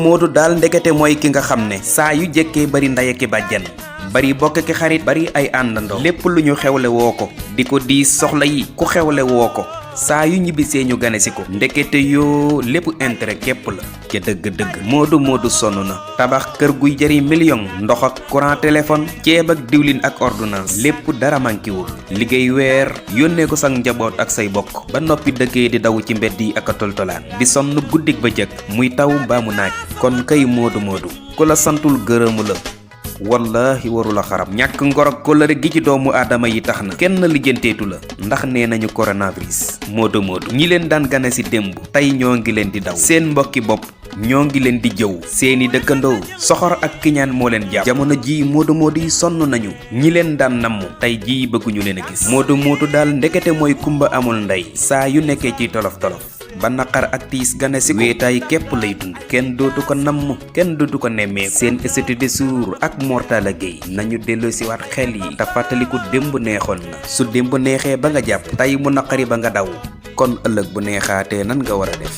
moodu daal ndekete mooy ki nga xam ne saa yu jekkee bari ndey ki bàjjan bari bokk ki xarit bari ay àndandoo lépp lu ñu xewle woo ko di ko diis soxla yi ku xewle woo ko saa yu ñibbisee ñu gane si ko ndekete yoo lépp intérêt képp la ca dëgg-dëgg moodu sonn na tabax kër guy jëri million ndox ak courant téléphone ceeb ak diwlin ak ordonnance lépp dara mankiwul liggéey weer yónnee ko sax njaboot ak say bokk ba noppi dëkkee di daw ci mbedd yi ak a toltolaan di sonn guddik ba jëkk muy taw mbaa mu naaj kon kay moodu ku la santul gërëmu la wallahi warula xarab ñàkk ngor ak kóllëre gi ci doomu aadama yi tax na kenn lijjanteetu la ndax nee nañu coronavirus moodu ñi leen daan gane si démb tey ñoo ngi leen di daw seen mbokki bopp ñoo ngi leen di jëw seeni dëkkandoo soxor ak kiñaan moo leen jàpp jamono ji moodu yi sonn nañu ñi leen daan namm tey jii bëgguñu leen a gis moodu daal ndekete mooy kumba amul ndey saa yu nekkee ci tolof ba naqar ak tiis gane si weetaay képp lay dund kenn dootu ko namm kenn dootu ko nemmee seen institut de sourds ak Mortala Gueye nañu delloosiwaat xel yi te fàttaliku démb neexoon na su démb neexee ba nga jàpp tey mu naqari ba nga daw kon ëllëg bu neexaatee nan nga war a def